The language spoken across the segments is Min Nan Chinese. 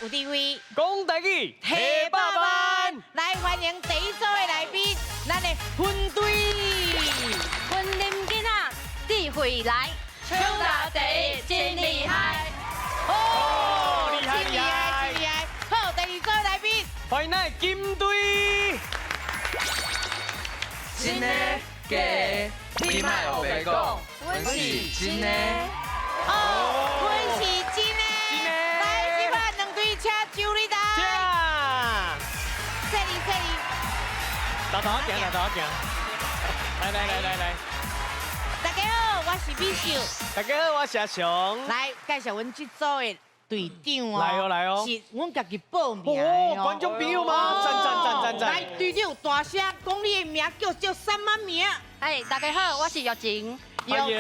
有智慧，講台語，提百萬，來歡迎第一組的來賓，咱的分隊，雲林囡仔智慧來，搶答第一真厲害，哦，厲害厲害厲害！好，第二組來賓，歡迎咱的金隊，真的假的，你莫烏白講，阮是真的。哦，阮是真的，真的來，這擺兩隊請就位來，這裡這裡，豆豆仔行，豆豆仔行，來來來來來，大家好，我是美秀，大家好，我是阿雄，來介紹阮這組的隊長哦，來哦來哦，是阮家己報名的哦，觀眾朋友嗎？讚讚讚讚讚！來，隊長大聲講你的名，叫叫啥物名？哎，大家好，我是玉晴。玉晴，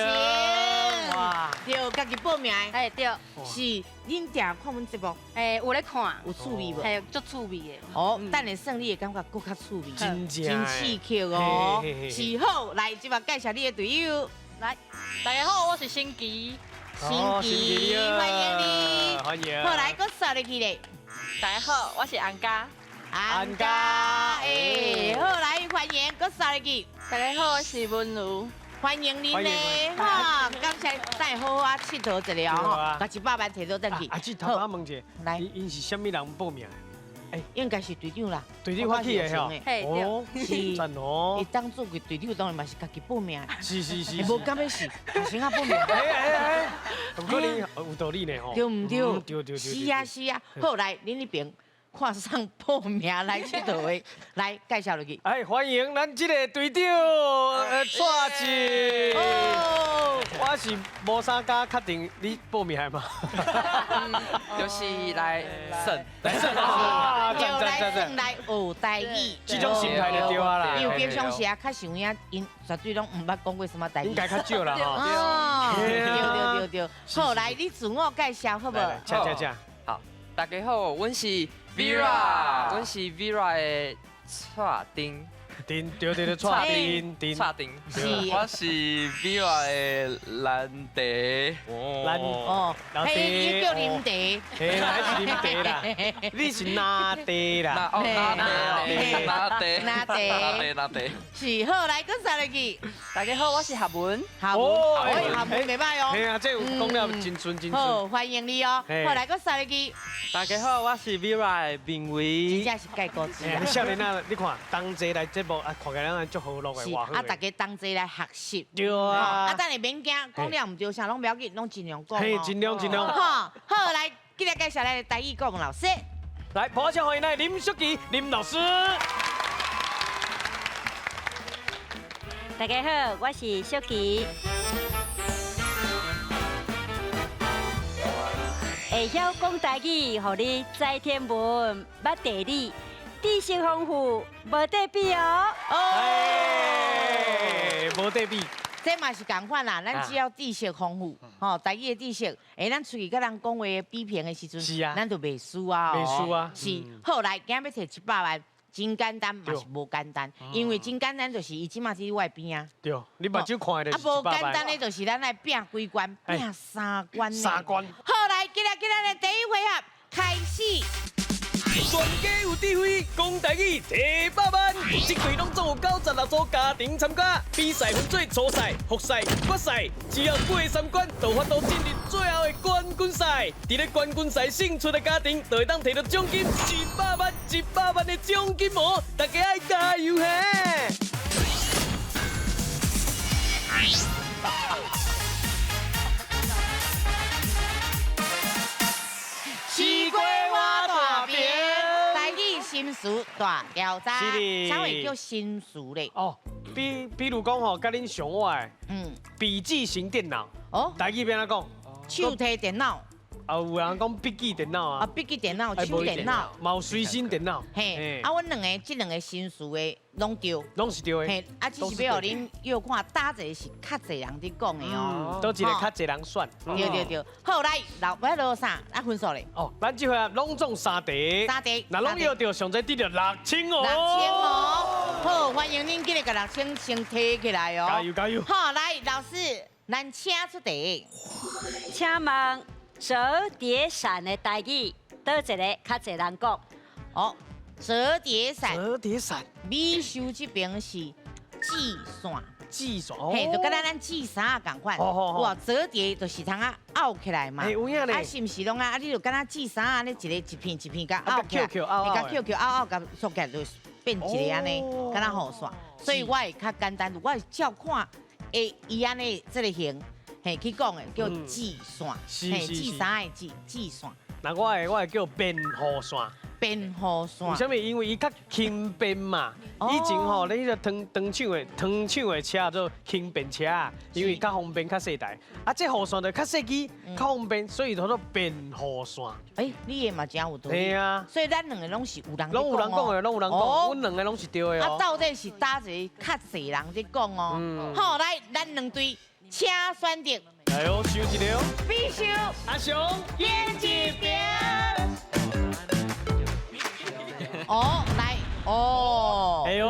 哇，對，家己報名的，哎對，是恁定看阮節目？哎，有咧看，有趣味無？嘿，足趣味的。哦，等下算你會感覺閣較趣味，真正真刺激哦。是好，來，這擺介紹你的隊友，來，大家好，我是新奇，新奇，歡迎你，歡迎。好，來，閣刷入去咧。大家好，我是安家，安家，哎，好，來歡迎，閣刷入去。大家好，我是文如。歡迎恁咧，哈！感謝，等下好好啊，𨑨迌一下哦，共100萬提倒轉去。阿姊，頭拄仔問者，來，𪜶是啥物人報名的？哎，應該是隊長啦，隊長發起的吼，哦，是，讚哦。伊當做個隊長，當然嘛是家己報名。是是是，無敢欲是，學生仔報名。哎哎哎，毋可能有道理呢吼。對毋對？對對對。是啊是啊，好來，恁彼邊。看啥報名來𨑨迌的，來介紹落去。哎，歡迎咱這個隊長，蔡志。哦，我是無啥敢確定你報名的嗎？就是來算，來算啊，對，來算來學台語。這種心態就對啊啦。因為平常時啊，較實有影，𪜶絕對攏毋捌講過什麼台語。應該較少啦吼。哦，對對對對。好，來你自我介紹好無？請請請。好，大家好，阮是 Vera，阮是 Vera 的蔡丁，丁對對對，蔡丁丁，蔡丁，是，我是 Vera 的蘭迪，蘭哦，嘿，你叫林迪，嘿啦，彼是林迪啦，你是哪迪啦？哦，哪迪，哪迪，哪迪，哪迪，哪迪，是好，來，閣刷入去。大家好，我是夏文，夏文，夏文袂䆀哦。嘿啊，這有講了真順真順。好，歡迎你哦。好，來，閣刷入去。大家好，我是 Vera 的明偉。真正是蓋高子。少年仔，你看同齊來節目啊，看起來咱足和樂的，啊，大家同齊來學習。對啊。啊，等下免驚，講了毋對啥攏不要緊，攏盡量講。嘿，盡量盡量。好，好，來，今日介紹咱的台語國文老師。來，破掌歡迎咱林淑琪林老師。大家好，我是淑琪。會曉講台語，予你知天文、捌地理，知識豐富，無得比哦。哦，無得比。這嘛是仝款啦，咱只要知識豐富，吼，台語的知識，欸，咱出去佮人講話比拼的時陣，是啊，咱就袂輸啊。袂輸啊。是，好來，今日欲提100萬。真簡單嘛是無簡單，因為真簡單就是伊這馬佇我的邊仔。對，你目睭看的就是啊，無簡單的就是咱來拼幾關，拼三關。三關。好，來，今日今日的第一回合開始。全家有智慧，講台語提百萬，這隊攏總有96組家庭參加，比賽分做初賽、複賽、決賽，只要過三關，就有法度進入最後的冠軍賽。佇咧冠軍賽勝出的家庭，就會當提著獎金100萬、100萬的獎金哦！大家愛加油嘿！西瓜我大饼，台語新詞大調查，啥會叫新詞咧？哦，比如講吼，佮恁上我的，筆記型電腦，哦，台語欲按怎講？手提電腦。啊，有人講筆記電腦啊，啊，筆記電腦、手電腦，嘛有隨身電腦。嘿，啊，阮兩个這兩个新詞的攏對，攏是對的。嘿，啊，只是欲予恁臆看，佗一个是較濟人佇講的哦。佗一个較濟人選。對對對，好來，老欲落啥？啊，分數咧。哦，咱這回合攏總三題。三題。若攏臆著，上濟得著6000哦。6000哦。好，歡迎恁這個共6000先提起來哦。加油加油。好，來，老師，咱請出題。請問折疊傘的台語。佗一个較濟人講？哦，折疊傘。折疊傘。美秀這邊是折傘。折傘。嘿，就敢若咱折衫仝款。哇，折疊就是通啊拗起來嘛。有影咧。啊，是毋是攏啊？啊，你就敢若折衫按呢，一个一片一片共拗起來，你共扣扣拗拗，共縮起來就變一個按呢，敢若雨傘。所以我會較簡單，我會照看會伊按呢這个形，嘿去講的叫折傘，嘿折衫的折折傘。那我的叫便雨傘。便雨傘。為啥物？因為伊較輕便嘛。以前吼，你彼个長長手的長手的車做輕便車，因為較方便較細台。啊，這雨傘就較細支，較方便，所以叫做便雨傘。欸，你的嘛真有道理。對啊。所以咱兩個攏是有人攏有人講的，攏有人講，阮兩個攏是對的哦。啊，到底是佗一个較濟人咧講哦？好，來，咱兩隊請選擇。來哦，想一个哦。必須。阿雄，演一遍。哦，來，哦，哎呦，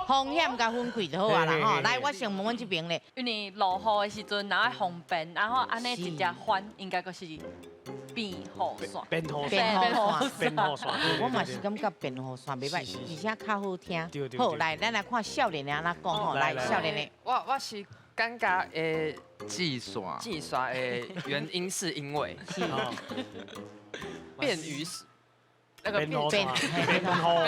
風險佮分開就好啊啦吼。來，我先問阮這邊咧，因為落雨的時陣，若愛方便，然後按呢直接翻，應該就是便雨傘。便雨傘，便雨傘，便雨傘。我嘛是感覺便雨傘袂䆀，而且較好聽。好，來，咱來看少年的按怎講吼。來，少年的，我是感覺會折傘，折傘的原因是因為便於。那個便便雨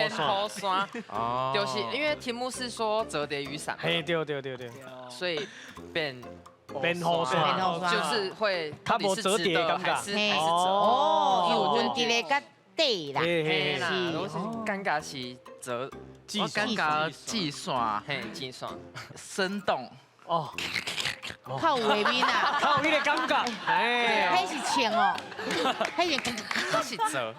傘，就是因為題目是說折疊雨傘，嘿，對對對對，所以便便雨傘就是會較無折疊的感覺，還是折哦，有問題咧，較短啦，是，我是感覺是折，我感覺折傘，嘿，折傘生動哦。較有畫面啊，較有彼个感覺，哎，彼是穿哦，彼是，彼是折，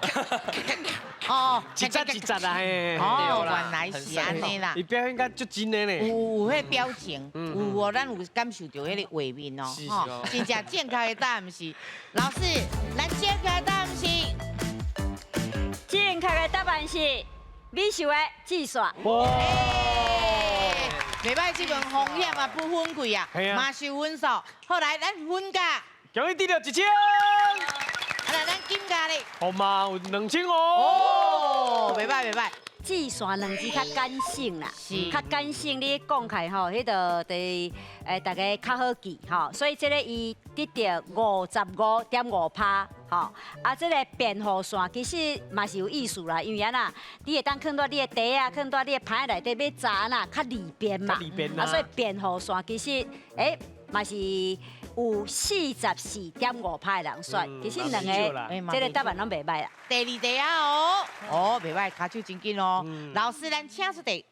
哦，一節一節啊，嘿，哦，原來是按呢啦。伊表演甲足真的呢，有有彼表情，有哦，咱有感受著彼个畫面哦，吼，真正正確的答案是，老師，咱正確的答案是，正確的答案是美秀的折傘。哇！袂䆀，這份風險啊，不分貴啊，嘛是分數。後來咱分價，恭喜得著1000。啊，那咱金價咧？好嘛，有2000哦。哦，袂䆀袂䆀。折傘兩字較簡省啦，較簡省，你講起來吼，彼个就是大家較好記吼，所以這个伊得著55.5%吼。啊，這个便雨傘其實嘛是有意思啦，因為按怎，你會當囥佇你的袋仔，囥佇你的盤內底欲紮按怎較利便嘛。啊，所以便雨傘其實嘛是有44.5%的人選，其實兩个這个答案攏袂䆀啦。第二題啊哦，哦袂䆀，跤手真緊哦。老師，咱請出題，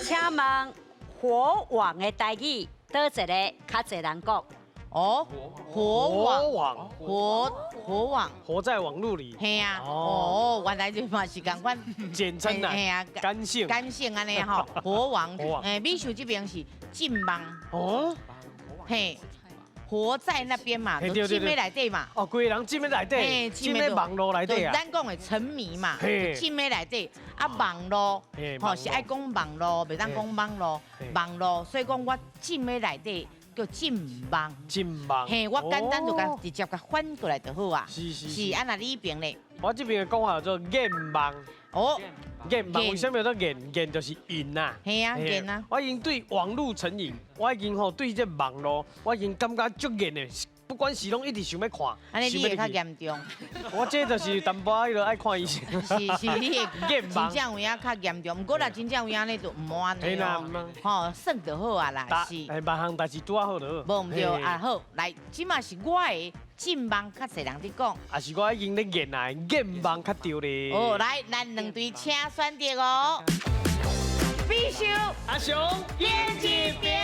請問火網的台語，佗一个較濟人講？哦，火網，火網，活在網路裡。嘿啊，哦，原來就嘛是仝款，簡稱啦，嘿啊，感性，感性按呢吼，火網，美秀這邊是浸網。哦，嘿。活在那邊嘛，就浸佇內底嘛。哦，規个人浸佇內底，浸佇網路內底啊。咱講的沉迷嘛，浸佇內底啊，網路，吼是愛講網路，袂當講網路，網路。所以講我浸佇內底叫浸網。浸網。嘿，我簡單就共直接共翻過來就好啊。是是是。啊，若你彼邊咧？我這邊的講法叫做癮網。哦。癮網為啥物叫做癮？癮就是癮啊。嘿啊，癮啊。我已經對網路成癮，我已經吼對這網路，我已經感覺足癮的，不管是攏一直想欲看。按呢你會較嚴重。我這就是淡薄仔彼落愛看醫生。是是，你會真正有影較嚴重，毋過若真正有影呢就毋好按呢咯。吼，算就好啊啦，是。哎，別項代誌拄仔好就好。無毋對啊，好，來，這馬是我的浸網較濟人佇講。啊是我已經咧癮啊，癮網較對咧。哦，來，咱兩隊請選擇哦。必須阿雄演一遍。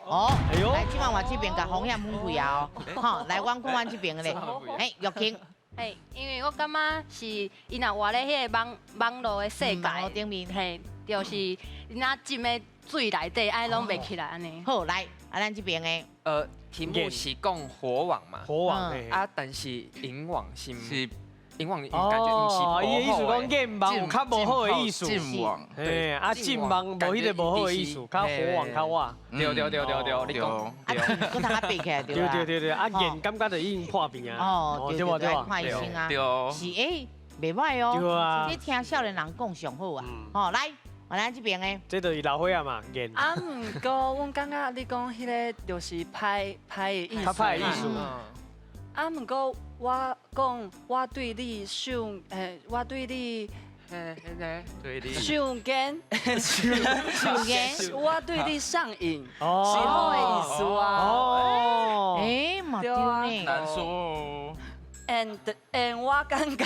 哦，來，這馬我這邊共風險分開啊哦，吼，來，阮看阮這邊的咧，哎，玉卿。嘿，因為我感覺是伊若活咧彼个網路的世界，網路頂面，嘿，就是伊若浸佇水內底，按呢攏袂起來按呢。好，來，啊，咱這邊的，題目是講火網嘛，火網，啊，但是螢網是是因望感觉毋是哦，伊的意思讲愿望有较无好的意思。进望，嘿，啊，进望无彼个无好的意思，较火旺较活。对对对对对，你讲啊，阁通啊爬起来对对对对对，啊，眼感觉就已经破病啊。哦，对对对，看医生啊。是欸，袂歹哦。对啊。你听少年人讲上好啊。吼，来，换咱这边的。这就是老岁仔嘛，言。啊，毋过阮感觉你讲彼个就是歹歹的意思。较歹的意思。啊，毋过我讲，我对你上，我对你，上瘾，上瘾，我对你上瘾，是好的意思啊。哦，欸，嘛对呢。难说哦。 And 我感觉，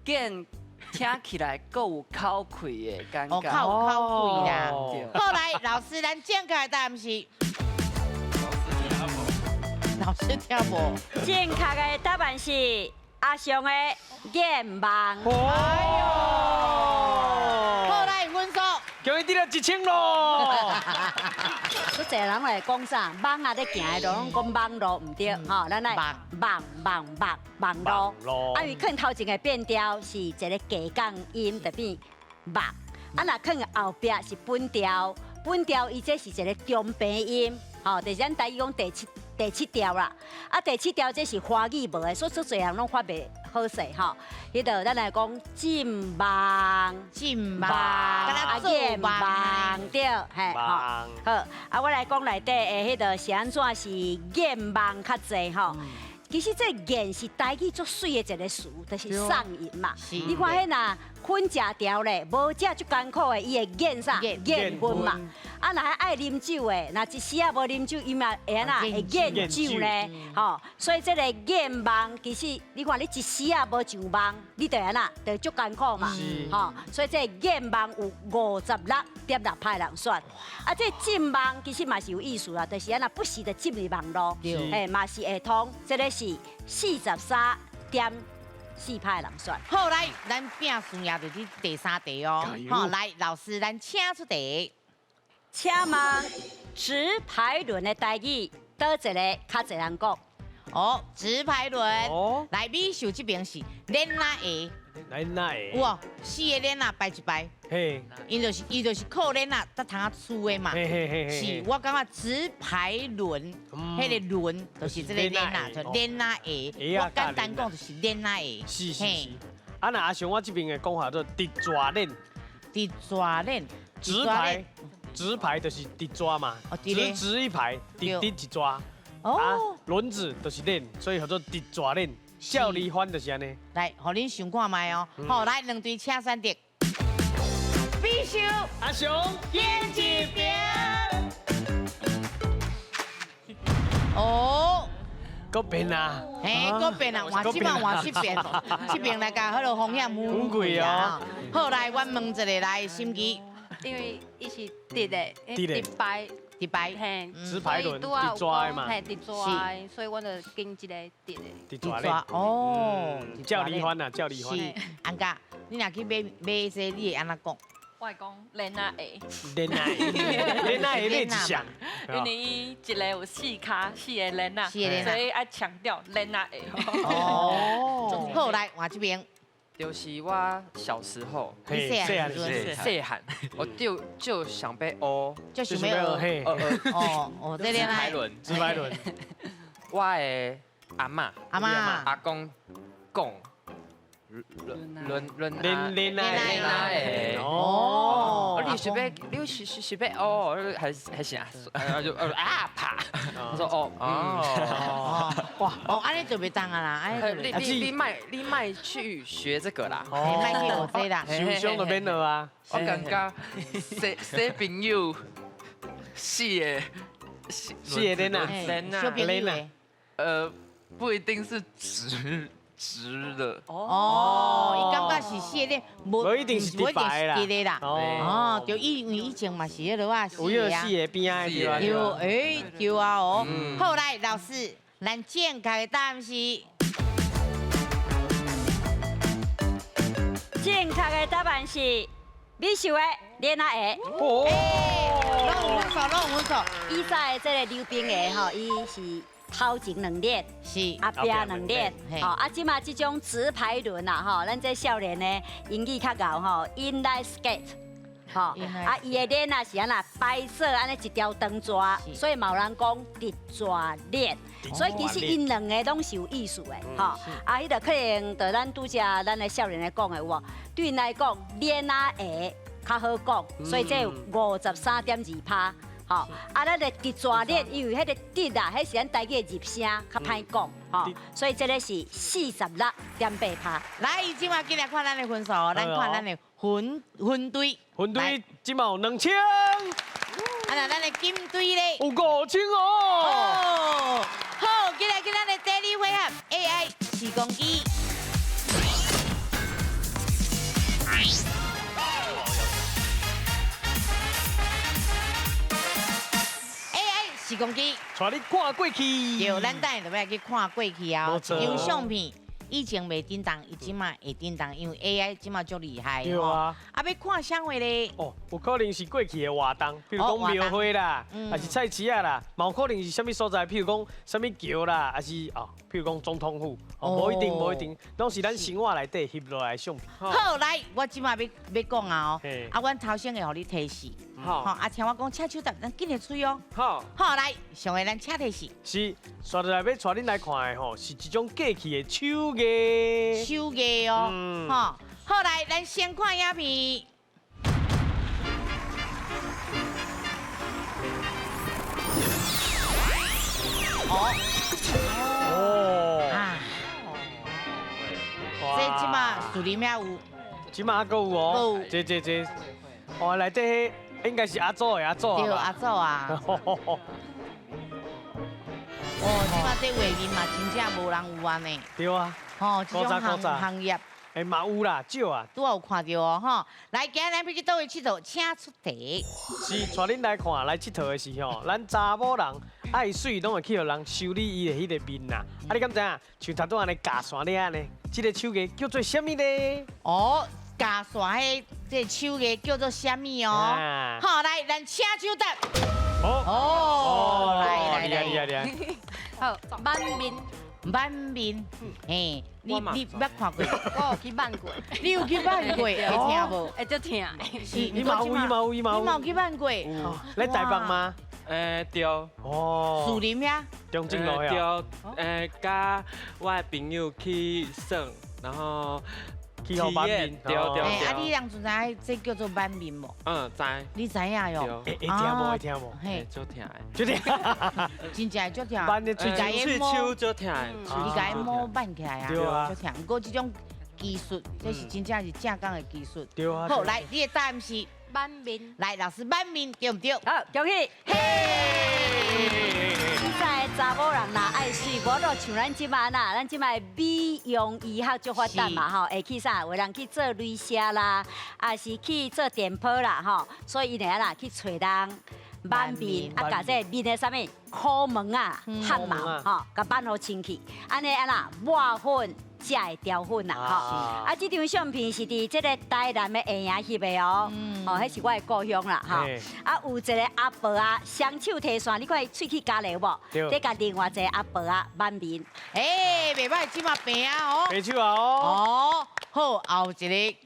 见听起来阁有口气的感觉。哦，较有口气啦。好，来，老师，咱正确的答案是。老师听无？正确的答案是阿雄的愿望。哎呦！好，来分数，恭喜得了1000咯。足济人来讲啥，网仔咧行的路拢讲网路毋对，吼，咱来网网网网路。啊，因为可能头前的变调是一个下降音，就变网。啊，若可能后壁是本调，本调伊这是一个中平音，吼，就是咱台语讲第七调啦，啊，第七调这是华语无的，所以足济人拢发袂好势吼。彼度咱来讲进望，进望，啊，愿望对，嘿，吼，好，啊，我来讲内底的彼度是按怎是愿望较济吼。其实这愿是台语足媠的一个词，就是上瘾嘛。你看彼若粉食条咧，无食足艰苦的，伊会厌啥？厌薰嘛。啊，若爱啉酒的，若一时仔无啉酒，伊嘛会按怎？会厌酒咧。吼，所以这个愿望，其实你看你一时仔无上网，你就按怎？就足艰苦嘛。吼，所以这个愿望有56.6%的人选。啊，这进望其实嘛是有意思啦，就是按怎不时的进入网路，嘿，嘛是会通。这个是43.4%的人选。好，来，咱拼输赢就是第三题哦。好，来，老师，咱请出题。请问直排轮的台语，佗一个较济人讲？哦，直排轮。哦。来，美秀这边是链仔鞋。链仔鞋。有哦，四个链仔排一排。嘿。伊就是靠链仔才通啊输的嘛。嘿嘿嘿。是，我感觉直排轮，彼个轮就是这个链仔，就链仔鞋。我简单讲就是链仔鞋。是是是。啊，那阿雄，我这边的讲法做直抓链。直抓链。直排。直排就是直抓嘛，直直一排，直直一抓。哦，轮子就是链，所以叫做直抓链。少年番就是按呢。来，予恁想看觅哦。好，来两队请选择。必修阿雄，演一边。哦，阁变啊！嘿，阁变啊！换这摆换这边，这边来共彼落风险很贵哦。好，来，阮问一个来，心机。因为伊是直的，直排，直排，嘿，直排轮，直抓的嘛，嘿，直抓，所以我就拣这个直的。直抓哦，叫离欢啊，叫离欢。是，安家，你若去买买这个，你会按怎讲？我会讲链仔鞋。链仔鞋，链仔鞋买一双。因为伊一个有四跤，四个链仔，所以爱强调链仔鞋。哦，好，来换这边。就是我小时候，细汉，我就想欲学，就想欲学，哦哦，这直排轮，直排轮。我的阿嬷，阿嬷，阿公讲，轮轮轮链仔哦，你是欲你是是是欲学，还是还是啥？然后就啊啪，他说哦哦，哇哦，按呢就袂当啊啦，你你莫你莫去学这个啦，你莫去学这啦，受伤就免学啊。我感觉小朋友四个四个链仔，小朋友，不一定是直直的哦，伊感觉是四个链，无一定是直排啦，直的啦。哦，就伊因为以前嘛是彼落啊，有彼个四个边仔的对，欸，对啊哦。好，来老师，咱正确的答案是，正确的答案是美秀的链仔鞋。哦，拢有分数，拢有分数。以前的这个溜冰鞋吼，伊是。头前两链，是，后壁两链，吼啊，这马这种直排轮啦，吼，咱这少年的英语较𠢕吼，inline skate，吼，啊，伊的链啊是按怎白色按呢一条长蛇，所以嘛有人讲直蛇链，所以其实𪜶两个拢是有意思的，吼，啊，彼个可能就咱拄才咱的少年来讲的有无？对𪜶来讲，链仔鞋较好讲，所以这53.2%。吼，啊，咱的直蛇链，因为彼个直啊，彼是咱台语的入声，较歹讲，吼，所以这个是46.8%。来，这马紧来看咱的分数，咱看咱的分分队，分队这马有2000。啊，那咱的金队咧，有5000哦。好，紧来去咱的第二回合 AI 时光机。时光机，带你看过去。对，咱等下就欲去看过去啊。一张相片，以前袂振动，伊这马会振动，因为 AI 这马足厉害。对啊。啊，欲看啥货咧？哦，有可能是过去的活动，比如讲庙会啦，还是菜市仔啦，嘛有可能是啥物所在，譬如讲啥物桥啦，还是哦，譬如讲总统府，哦，无一定，无一定，拢是咱生活内底翕落来的相片。好，来，我这马欲讲啊哦，啊，阮头先会予你提示。好，啊，听我讲，请手答，咱紧来吹哦。好，好，来，上个咱请提示。是，煞落来欲带恁来看的吼，是一种过去的手艺。手艺哦，吼，好，来，咱先看影片。哦，哦，啊，这这马树林遐有，这马阁有哦，这，哦，内底彼。应该是阿祖的阿祖对，阿祖啊。哦，这马这画面嘛，真正无人有按呢。对啊。吼，这种行行业。欸，嘛有啦，少啊。拄仔有看到哦，吼。来，今日咱欲去佗位𨑨迌，请出题。是，带恁来看，来𨑨迌的时候，咱查某人爱媠，拢会去予人修理伊的彼个面啦。啊，你敢知影？像头拄按呢铰线了按呢，这个手艺叫做啥物呢？哦。铰线彼这个手艺叫做啥物哦？好，来，咱请手答。哦，来来来来。好，挽面，挽面，嘿，你捌看过？我有去挽过。你有去挽过？会疼无？会足疼。是，你嘛有，你嘛有，你嘛有去挽过？来台北吗？对。哦。树林遐？中正路遐。对，佮我的朋友去耍，然后。体验，对对对。啊，你当阵知影这叫做挽面无？嗯，知。你知影哟？会疼无？会疼无？嘿，足疼的。足疼。真正会足疼。挽的喙手足疼。伊共伊摸挽起来啊，足疼。不过这种技术，这是真正是正港的技术。对啊。好，来，你的答案是挽面。来，老师挽面对毋对？好，恭喜。嘿。现在查某人若爱媠，无就像咱这马啦，咱这马美容医学足发达嘛吼，会去啥？有人去做镭射啦，也是去做电波啦吼，所以伊会啦去揣人挽面，啊，共这面的啥物苦毛啊、汗毛吼，共挽予清气，按呢按怎抹粉。才会掉粉啦，吼！啊，这张相片是伫这个台南的下营翕的哦，哦，彼是我的故乡啦，吼！啊，有一个阿婆啊，双手提线，你看伊喙齿咬咧有无？咧共另外一个阿婆啊挽面，欸，袂歹，这马平啊哦，平手啊哦，哦，好，后一个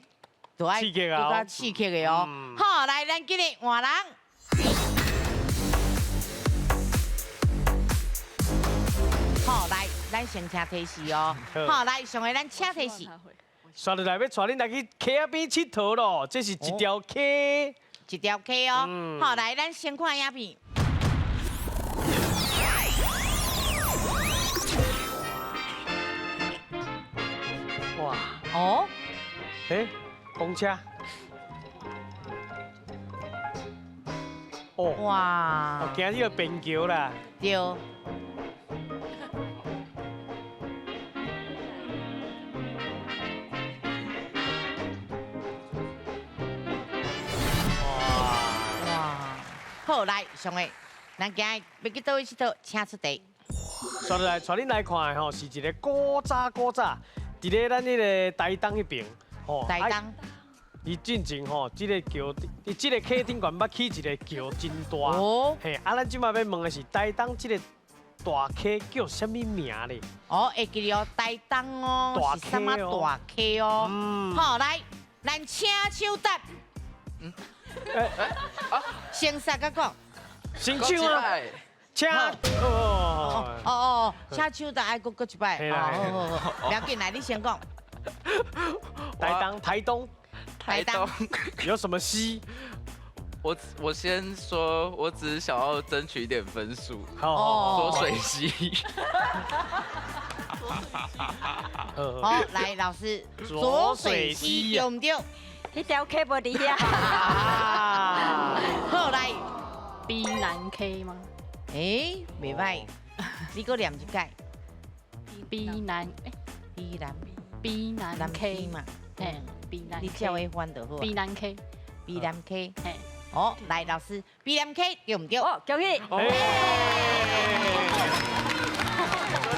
就爱刺激啊，较刺激的哦。好，来，咱今日换人。好，来。咱先听提示哦。好，来，上个咱请提示。煞落来欲带恁来去溪仔边𨑨迌咯，这是一条溪，一条溪哦。好，来，咱先看影片。哇！哦？欸，公车。哦。哇！行这个便桥啦。对。好，来，上个，咱今日欲去佗位𨑨迌，请出题。煞落来，带恁来看的吼，是一个古早古早，伫咧咱彼个台东彼边，吼。台东。伊进前吼，这个桥，伊这个溪顶悬捌起一个桥真大。哦。嘿，啊，咱这马欲问的是台东这个大溪叫啥物名咧？哦，会记得哦，台东哦，是啥物大溪哦？好，来，咱请手答。先杀甲讲。先手啊！请哦哦哦，请手答爱阁阁一摆。好好好，不要紧，来你先讲。台东，台东，台东有什么溪？我先说，我只是想要争取一点分数。好，浊水溪。好，来老师，浊水溪对不对？彼条溪无伫遐。好，来，卑南溪吗？哎，袂歹，你阁念一摆。卑南，卑南，卑南溪嘛。嘿，卑南。你照会翻就好。卑南溪，卑南溪。嘿。哦，来老师，卑南溪对唔对？哦，恭喜！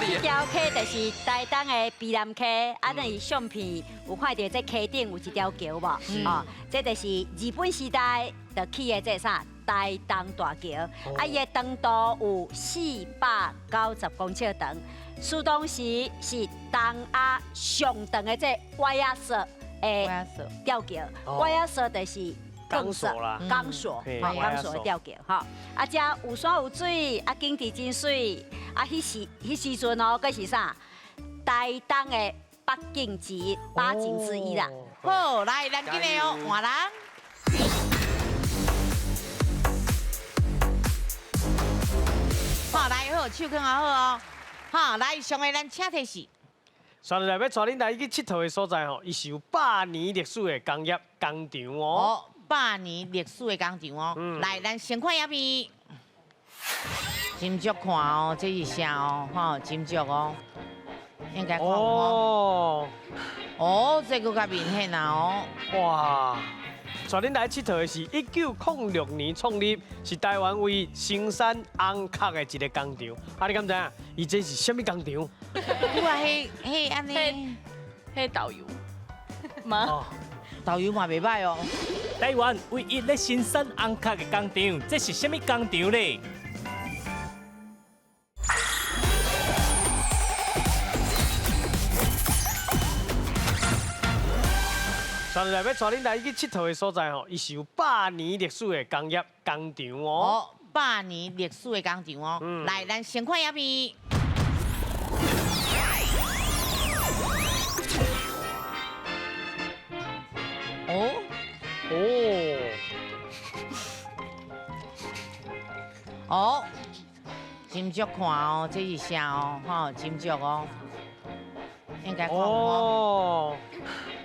這條溪就是台东的卑南溪，啊，咱是相片有看到这溪顶有一条桥无？哦，这就是日本时代就起的这啥台东大桥，啊，伊的长度有490公尺长，苏当时是东亚上长的这歪仔索的吊桥，歪仔索就是。钢索啦，钢索，吼，钢索的吊桥，吼，啊，遮有山有水，啊，景致真媠，啊，彼时彼时阵哦，阁是啥？台东的八景之一，八景之一啦。好，来，咱今日哦，换人。好，来好，手囥好哦。好，来，上个咱请提示。接落来欲带恁来去𨑨迌的所在吼，伊是有百年历史的工业工厂哦。百年历史的工厂哦，来，咱先看影片，真足看哦，这是啥哦？吼，真足哦，应该看哦。哦，这阁较明显啊哦。哇！带恁来𨑨迌的是1906年创立，是台湾唯一生产红壳的一个工厂。啊，你敢知影？伊这是啥物工厂？哇，彼彼按呢？彼导游吗？导游嘛袂歹哦。台湾唯一咧生产红壳的工厂，这是啥物工厂咧？接落来欲带恁来去𨑨迌的所在吼，伊是有百年历史的工业工厂哦。哦，百年历史的工厂哦。来，咱先看影片。哦哦哦，真足看哦，这是啥哦？吼，真足哦，应该看哦。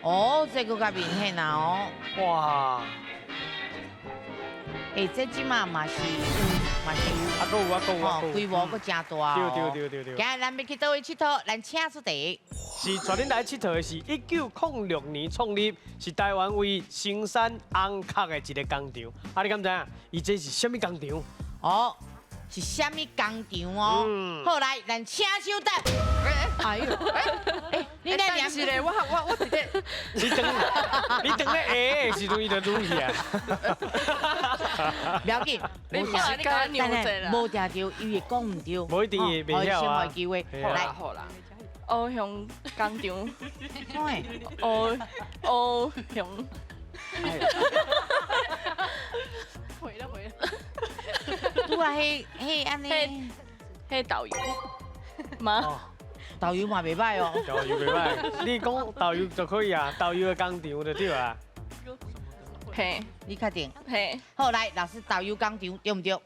哦，这阁较明显啊哦。哇！哎，这这马嘛是有，嘛是有，啊，阁有啊，阁有啊，规模阁真大哦。对对对对对。今日咱欲去佗位𨑨迌？咱请出题。是带恁来𨑨迌的是1906年创立，是台湾唯一生产红壳的一个工厂。啊，你敢知影？伊这是啥物工厂？哦，是啥物工厂哦？好，来，咱请手答。哎呦，哎，你来念一下，我直接。你等，你等咧下的时阵，伊就撸去啊。不要紧，你你讲牛仔啦。无定著，伊会讲毋对。无一定会袂晓啊。先予伊机会，来，好啦。乌熊工厂。乌熊。回了回了。拄啊，彼彼按呢？彼导游吗？导游嘛袂歹哦。导游袂歹，你讲导游就可以啊，导游的工厂就对啊。嘿，你确定？嘿。好，来，老师，导游工厂对毋对？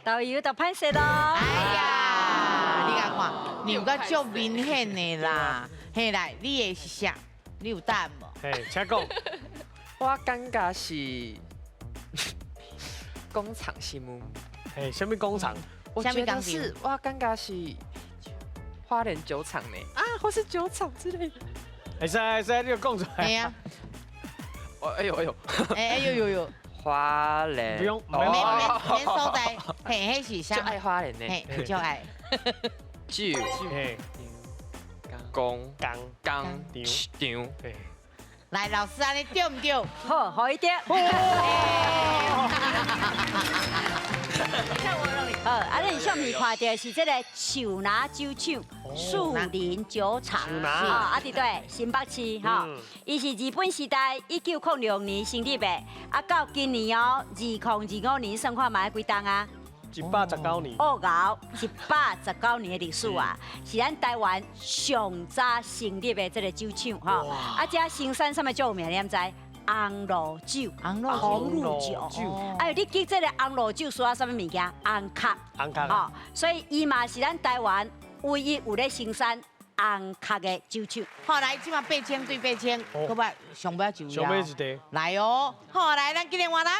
导游就歹势咯。哎呀，你共看，你有够足明显的啦。嘿，来，你的是啥？你有答案无？嘿，请讲。我感觉是工厂是吗？嘿，啥物工厂？我觉得是，我感觉是花莲酒厂呢。啊，或是酒厂之类的。会使会使，你就讲出来。对啊。哎呦哎呦。哎哎呦呦呦。花莲。不用，免免所在，嘿，彼是啥？就爱花莲呢。嘿，就爱。酒。嘿。工工工场。来，老师，按呢对毋对？好，好一点。好，啊，恁相片看著是這個樹林酒廠、樹林酒廠，啊，佇佗，新北市吼，伊是日本時代1906年成立的，啊，到今年哦，2025年算看覓幾冬啊？119年。哦，𠢕119年的歷史啊，是咱台灣上早成立的這個酒廠吼。啊，這生產啥物最有名？你敢知？紅露酒，紅露酒。哎，你記這個紅露酒需要啥物物件？紅殼。紅殼。吼，所以伊嘛是咱台灣唯一有咧生產紅殼的酒廠。好，來，這馬8000對8000，閣捌上尾一位。上尾一題。來哦，好，來，咱今日換人。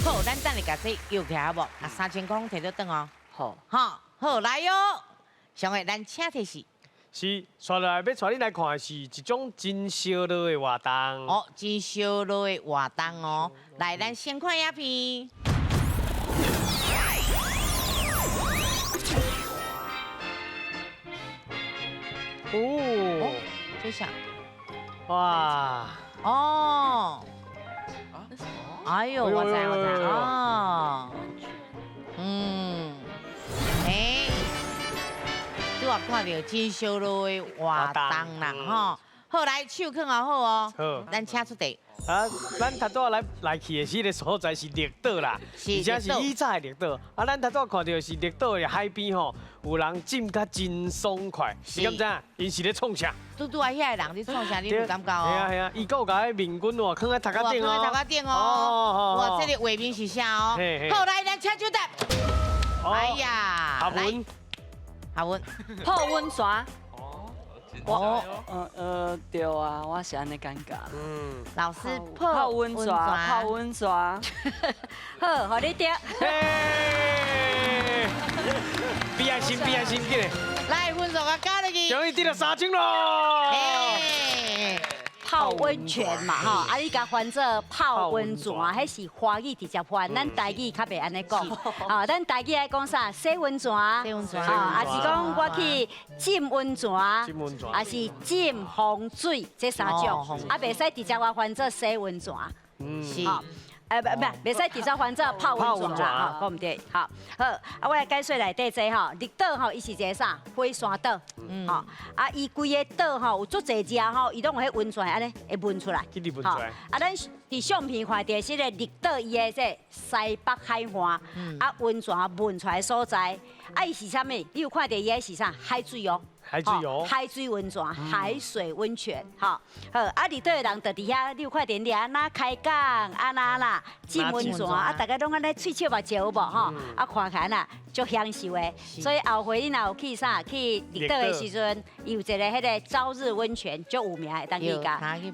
好，咱等下共這搖起來好無？啊，3000塊攏提得轉哦。好，好，好來喲。上個咱請提示。是，接落來欲帶你來看的是一種真燒熱的活動。哦，真燒熱的活動哦。來，咱先看影片。哦，這啥？哇！哦。哎呦，我知我知哦。嗯，哎，拄仔看著真燒熱的活動啦，吼。好，來手囥好好哦。好，咱請出題。啊，咱頭拄仔來去的這個所在是綠島啦，而且是以早的綠島。啊，咱頭拄仔看著的是綠島的海邊吼，有人浸甲真爽快。你敢知影？𪜶是咧創啥？拄拄仔遐个人咧創啥？你有感覺哦？係啊係啊，伊閣有共彼面巾喎，囥佇頭殼頂哦。囥佇頭殼頂哦。哇，這個畫面是啥哦？好，來，咱請出答。哎呀，阿文，阿文，泡溫泉。哦，對啊，我是按呢感覺。嗯，老師泡溫泉，泡溫泉，好，予你著。比愛心，比愛心，緊來。來，分數共加落去。終於得著3000咯。泡溫泉嘛，吼，啊，你共翻做泡溫泉，彼是華語直接翻，咱台語較袂按呢講。啊，咱台語愛講啥？洗溫泉，洗溫泉，啊，抑是講我去浸溫泉，抑是浸風水，這三種，啊，袂使直接話翻做洗溫泉。是。不，袂使直接翻做泡溫泉啦，吼，講毋對，好，好，啊，我來解說內底這吼，綠島吼，伊是一個啥？火山島，吼，啊，伊規个島吼有足濟只吼，伊攏有彼溫泉按呢會噴出來，吼，啊，咱佇相片看著是個綠島伊的這西北海岸，啊，溫泉噴出來所在，啊，伊是啥物？你有看著伊彼是啥？海水哦。海水哦，海水溫泉，海水溫泉，吼，好，啊，綠島的人就佇遐，你有看著𪜶按怎開講，按怎啦，浸溫泉，啊，逐家攏按呢喙笑目笑有無吼？啊，看起來啦，足享受的。所以後回你若有去啥去綠島的時陣，伊有一個彼個朝日溫泉，足有名的，當去共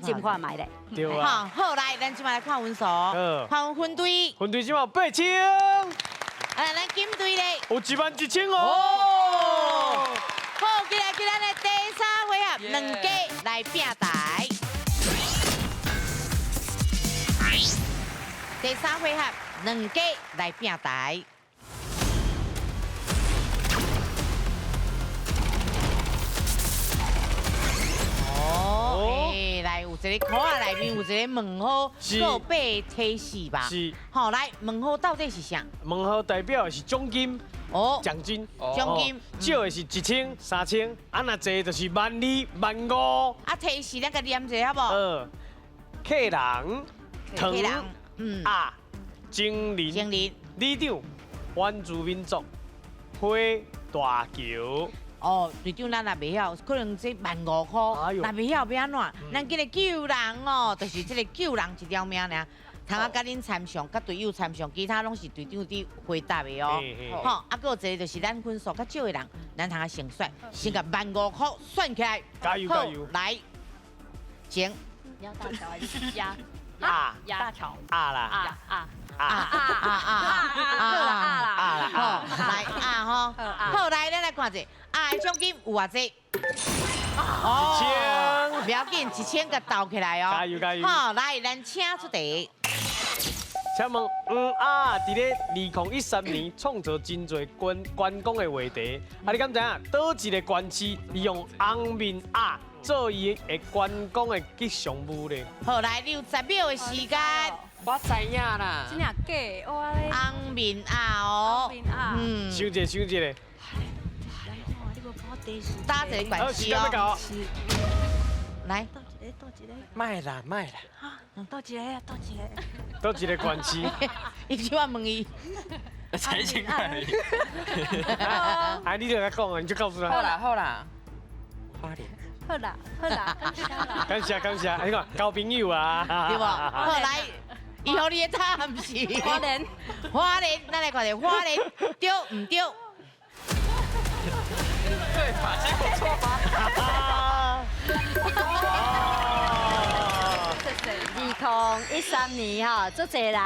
浸看覓咧。對啊。好，來，咱這擺來看分數，看阮分隊。分隊這擺有8000。啊，咱金隊咧。有11000哦。好，接來，咱的第三回合，兩家來拼台。第三回合，兩家來拼台。哦，欸，來，有一個箍仔內面有一個問號，閣有8个提示吧？是。好，來，問號到底是啥？問號代表的是獎金。哦，獎金，獎金，少的是1000、3000，啊，若濟就是12000、15000。啊，提示咱共念一下好無？客人，客人，啊，精灵，精灵，里长，原住民族，花大桥。哦，队長，咱也袂曉，可能這15000塊，若袂曉欲按怎？咱今日救人哦，就是這個救人一條命爾。通仔佮恁參詳，佮隊友參詳，其他攏是隊長佇回答的哦。吼，啊，閣有一個就是咱分數較少的人，咱通仔先選，先共15000塊算起來。加油加油！來，請。你要大橋還是鴨？啊，鴨大橋。啊啦。啊啊啊啊啊啊啊啦啊啦！好，來啊吼，好來，咱來看者，啊，獎金有偌濟？哦， 1000，不要緊，1000共投起來哦。加油加油！好，來，咱請出題。請問黃鴨佇咧2013年創造真濟觀光的話題，啊，你敢知影？佗一个縣市利用紅面鴨做伊的觀光的吉祥物咧？好，來，你有10秒的時間。我知影啦。真正假？我咧。紅面鴨哦。紅面鴨。嗯。想者想者咧。打一個關係哦。來。倒一個，賣啦賣啦。倒一個啊，倒一個。倒一個關係。伊就我問伊。才千塊。哎，你就來講啊，你就告訴他。好啦好啦。花蓮。好啦好啦，感謝啦。感謝感謝，你看交朋友啊。對無？好來，伊予你的答案是。花蓮。花蓮，咱來看著花蓮對毋對？對吧？結果錯嗎？ 2013年吼，足濟人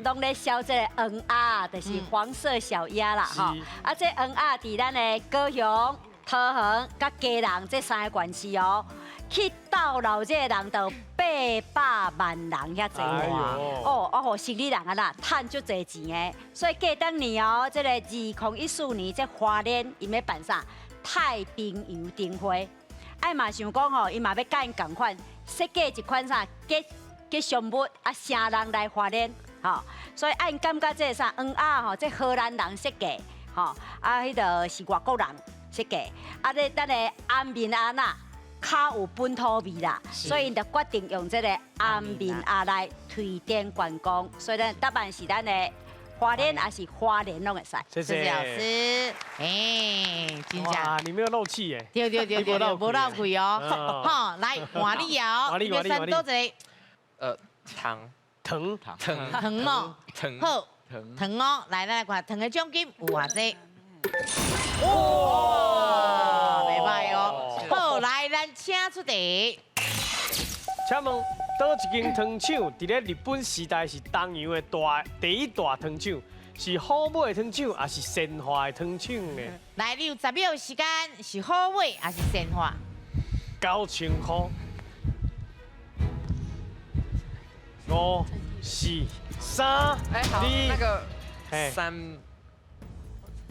攏咧燒這個黃鴨，就是黃色小鴨啦吼。啊，這黃鴨佇咱的高雄、桃園佮基隆這三个縣市哦，去鬥鬧這個人就800萬人遐濟哦，啊，予生理人啊啦，趁足濟錢的。所以過當年哦，這個2014年這花蓮𪜶欲辦啥太平洋燈會，愛嘛想講吼，伊嘛欲佮𪜶仝款設計一款啥吉祥物啊，請人來花蓮，吼，所以按感覺這個啥黃鴨吼，這荷蘭人設計，吼，啊，彼个是外國人設計，啊，咧咱的紅面鴨仔較有本土味啦，所以𪜶就決定用這個紅面鴨來推展觀光，所以咱答案是咱的花蓮，還是花蓮攏會使。謝謝老師，哎，真正，你沒有漏氣耶？對對對對，無漏氣哦，好，來換你哦，你欲選佗一個？糖糖糖糖哦，好，糖哦，來，咱來看糖的獎金有偌濟？哇，袂䆀哦。好，來，咱請出題。請問，佗一間糖廠佇咧日本時代是東洋的第一大糖廠，是虎尾糖廠還是仙華的糖廠呢？來，你有10秒時間，是虎尾還是仙華？9000塊。5、4、3、2，那個三，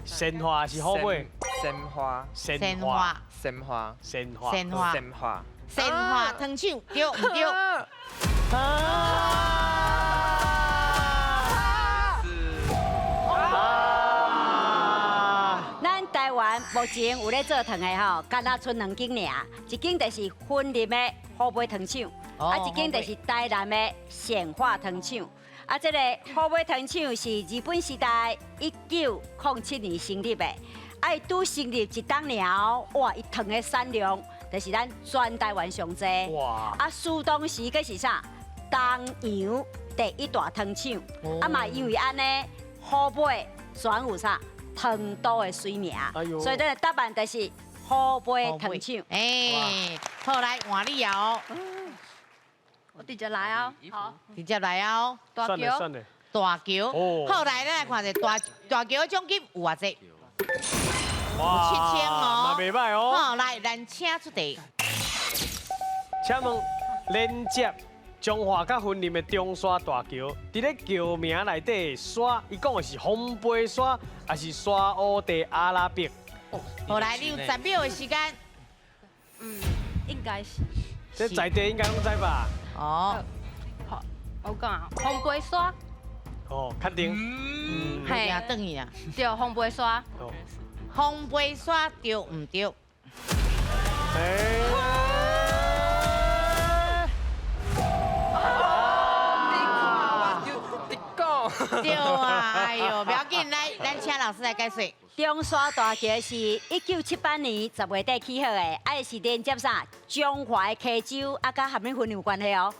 鮮花是虎尾，鮮花，鮮花，鮮花，鮮花，鮮花，鮮花，鮮花糖廠對毋對？咱台灣目前有咧做糖的吼，敢若賰兩間爾，一間就是雲林的虎尾糖廠。啊，一間就是台南的善化糖廠。啊，這個虎尾糖廠是日本時代1907年成立的。啊，伊拄成立一冬了，哇，伊糖的產量就是咱全台灣上濟。哇！啊，輸當時閣是啥？東洋第一大糖廠。啊嘛，因為按呢，虎尾轉有啥糖都的水名。所以咱的答案就是虎尾糖廠。哎，好，來換你哦。我直接來啊！好，直接來啊！大橋，大橋，好，來，咱來看一下大橋的獎金有偌濟？有7000哦，嘛袂䆀哦。好，來，咱請出題。請問連接彰化佮雲林的中山大橋，佇咧橋名內底的沙，伊講的是風飛沙，還是沙烏地阿拉伯？好，來，你有10秒的時間。嗯，應該是。這在地應該攏知吧？哦，好，我講啊，風飛沙。哦，確定。嗯，係啊，轉去啊。對，風飛沙。風飛沙對毋對？對啊，哎呦，不要緊，來，咱請老師來解說。中山大橋是1978年10月底起好的，啊，是連接啥？彰化的溪州，啊，佮啥物雲林有關係哦？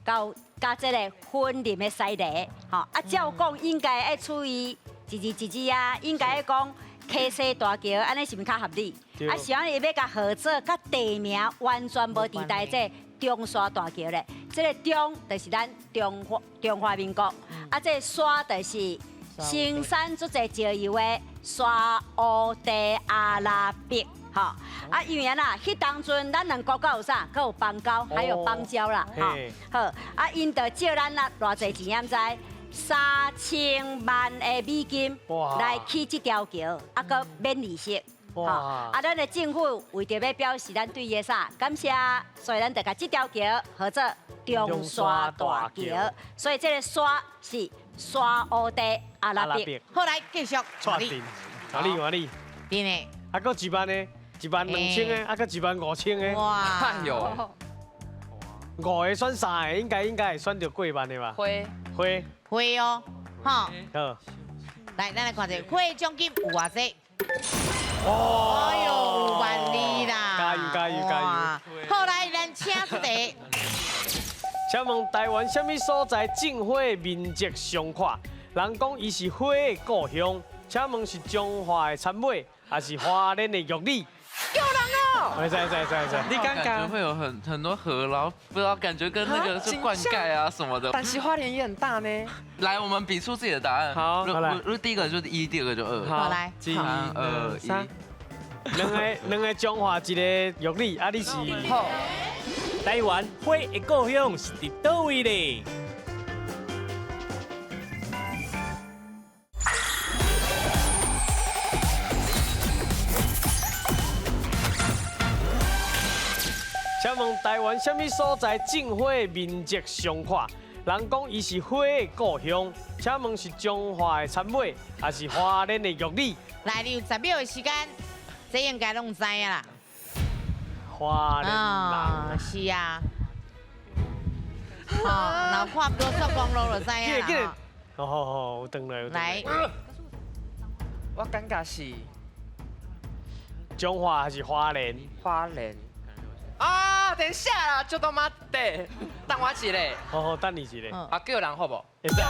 到佮這個雲林的西螺，吼，啊，照講應該愛處於一字一字啊，應該愛講溪西大橋，按呢是毋是較合理？啊，是按呢伊欲共合作，佮地名完全無佇台這中山大橋咧。這個中就是咱中華民國，啊，這個沙就是生產足濟石油的沙烏地阿拉伯，吼，啊，因為按怎，彼當陣咱兩國閣有啥？閣有邦交，還有邦交啦，吼，好，啊，𪜶就借咱啦偌濟錢，毋知3000萬的美金來起這條橋，啊，閣免利息，哇！啊，咱的政府為著欲表示咱對伊的啥感謝，所以咱就共這條橋號做中山大橋。所以這个沙是沙烏地阿拉伯。好，來繼續。錯定，哪裡哪裡？對呢。啊，閣一萬的，12000个，啊，閣15000个。哇！哎呦，五个选三个，应该会选著过万的吧？花花花哦，吼。好。來，咱來看一下花獎金有偌濟？哎呦，5萬2啦！加油加油加油！好，來，咱請出題。請問台灣啥物所在種花的面積上闊？人講伊是花的故鄉，請問是彰化的田尾，還是花蓮的玉里？救人哦！會使會使會使。你感覺會有很多河，然後不知道感覺跟那個是灌溉啊什麼的。但是花蓮也很大呢。來，我們比出自己的答案。好，來。如果第一個就是一，第二個就二。好，來。三二一。兩個彰化，一個玉里，啊，你是？好。台灣花的故鄉是佇佗位咧？請問台灣啥物所在種花的面積上闊？人講伊是花的故鄉，請問是彰化的田尾，還是花蓮的玉里？來，你有10秒的時間，這應該攏知影啦。花蓮人。是啊。哦，若看高速公路就知影啦。好好好，有轉來，有轉來。來，我感覺是彰化還是花蓮？花蓮。啊，等一下啦，就他媽的，等我一下。好好，等你一下。啊，叫人好無？叫人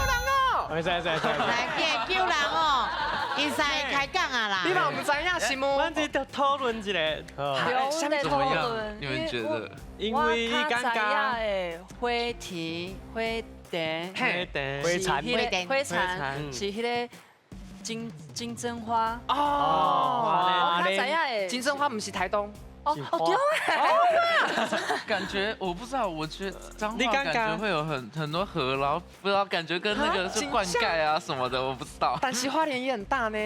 哦。會使會使會使。來，叫人哦，伊使開講啊啦。你嘛毋知影是無？阮這就討論一下。什麼怎麼樣？你們覺得？因為感覺的花田、花田、花田、花田、花田是彼个金針花。哦，我較知影的金針花毋是台東。哦哦對啊！感覺我不知道，我覺得彰化感覺會有很多河，然後不知道感覺跟那個是灌溉啊什麼的，我不知道。但是花蓮也很大呢。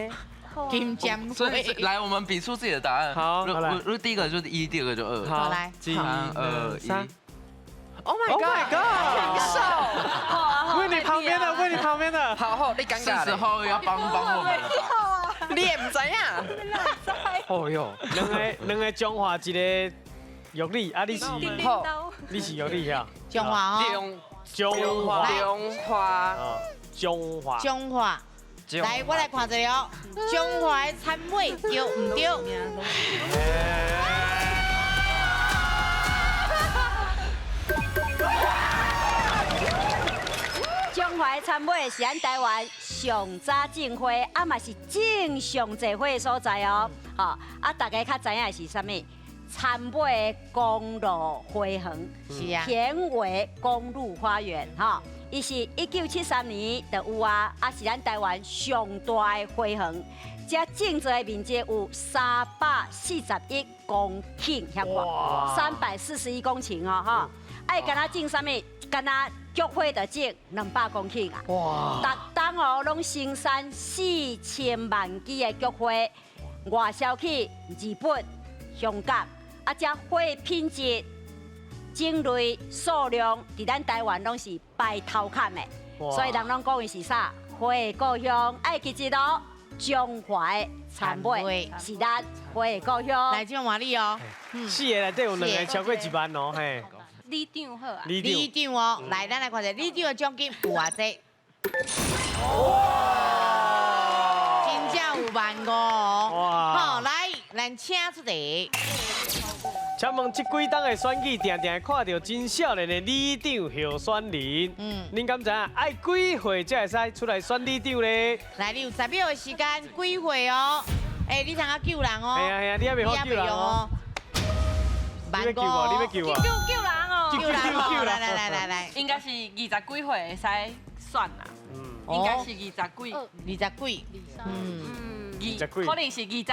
金針所以來，我們比出自己的答案。好，如果第一個就是一，第二個就二。好，來，三二一。 Oh my god！問你旁邊的，問你旁邊的。好好，你尷尬。是時候要幫幫我們了。你也毋知影？哦喲，兩個彰化，一個玉里，啊，你是？你是玉里呀？彰化哦。彰化。彰化。彰化。彰化。來，我來看一下哦。彰化的田尾對毋對？彰化的田尾是咱台灣上早種花，啊嘛是種上濟花的所在哦。吼，啊，大家較知影的是啥物？田尾公路花園，是啊，田尾公路花園，吼，伊是1973年就有啊，啊是咱台灣上大的花園，這種植的面積有341公頃遐闊，341公頃哦，吼，啊，伊敢若種啥物？敢若菊花就種200公頃啊！哇！逐冬哦，攏生產4000萬支的菊花，外銷去日本、香港。啊，這花品質、種類、數量，佇咱台灣攏是排頭坎的。所以人攏講伊是啥？花的故鄉。愛記住咯，彰化的田尾是咱花的故鄉。來，這換你哦。四个內底有兩個超過1萬哦，嘿。里長好啊，里長哦，來，咱來看一下里長的獎金有偌濟？哇，真正有1.5萬哦！好，來，咱請出題。請問這幾冬的選舉，定定會看著真少年的里長候選人。恁敢知影愛幾歲才會使出來選里長咧？來，你有10秒的時間，幾歲哦？欸，你通啊救人哦。係啊係啊，你還袂好救人哦。你欲救我，你欲救我。救人哦！救人哦！來來來來來，應該是20幾歲會使選啦。應該是20幾。20幾。可能是20。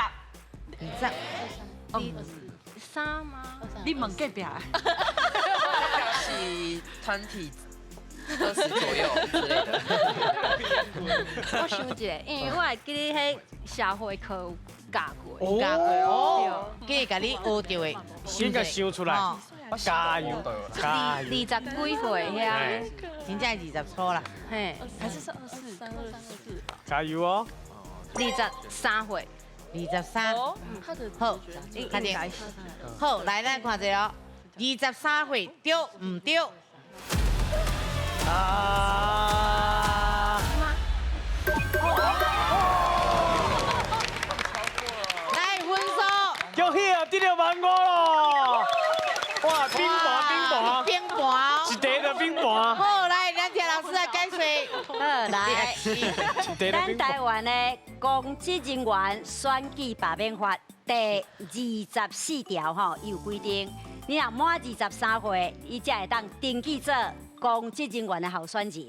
23嗎？你問隔壁。是團體20左右之類的。我想一下，因為我會記得彼社會課有教過。教過哦，記共你學著的，先共想出來，加油，加油！二十幾歲遐，真正20初啦。嘿，還是是24、24。加油哦！23歲。23，好，確定。好，來咱看一下哦，23歲對毋對？啊！來分數，恭喜啊，得著萬五咯！哇，冰盤冰盤，冰盤，一袋的冰盤。好，來，咱聽老師來解說。好，來，咱台灣的公職人員選舉罷免法第24條吼，伊有規定，你若滿23歲，伊才會當登記做公職人員的候選人。是。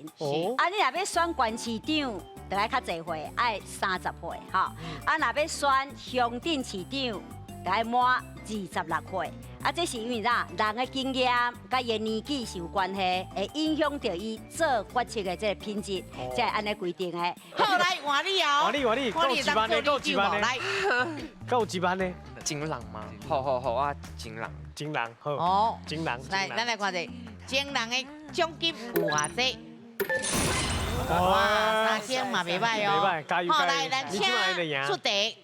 啊，你若欲選縣市長，就愛較濟歲，愛30歲，吼。啊，若欲選鄉鎮市長，就愛滿26歲。啊，這是因為啥？人的經驗佮伊的年紀是有關係，會影響著伊做決策的這個品質，才會按呢規定的。好，來換你哦。換你換你，夠幾萬的，夠幾萬的。來，夠幾萬的？金人嗎？好好好啊，金人。金人好。哦，金人。來，咱來看者，金人的獎金有偌濟？哇，3000嘛袂䆀哦。袂䆀，加油好，加油！來，咱請出題。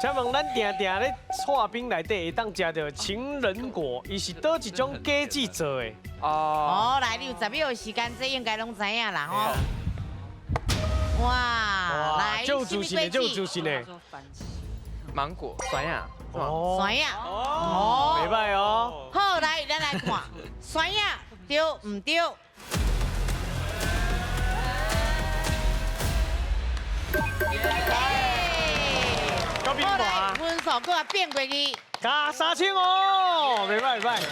請問咱定定咧剉冰內底會當食著情人果，伊是佗一種果子做的？哦，來，你有10秒的時間，這應該攏知影啦吼。哇，來，這有自信的，這有自信的。芒果，酸呀，哦，酸呀，哦，袂䆀哦。好，來，咱來看，酸呀，對毋對？好來，分數閣來變過去，加3000哦，袂䆀袂䆀。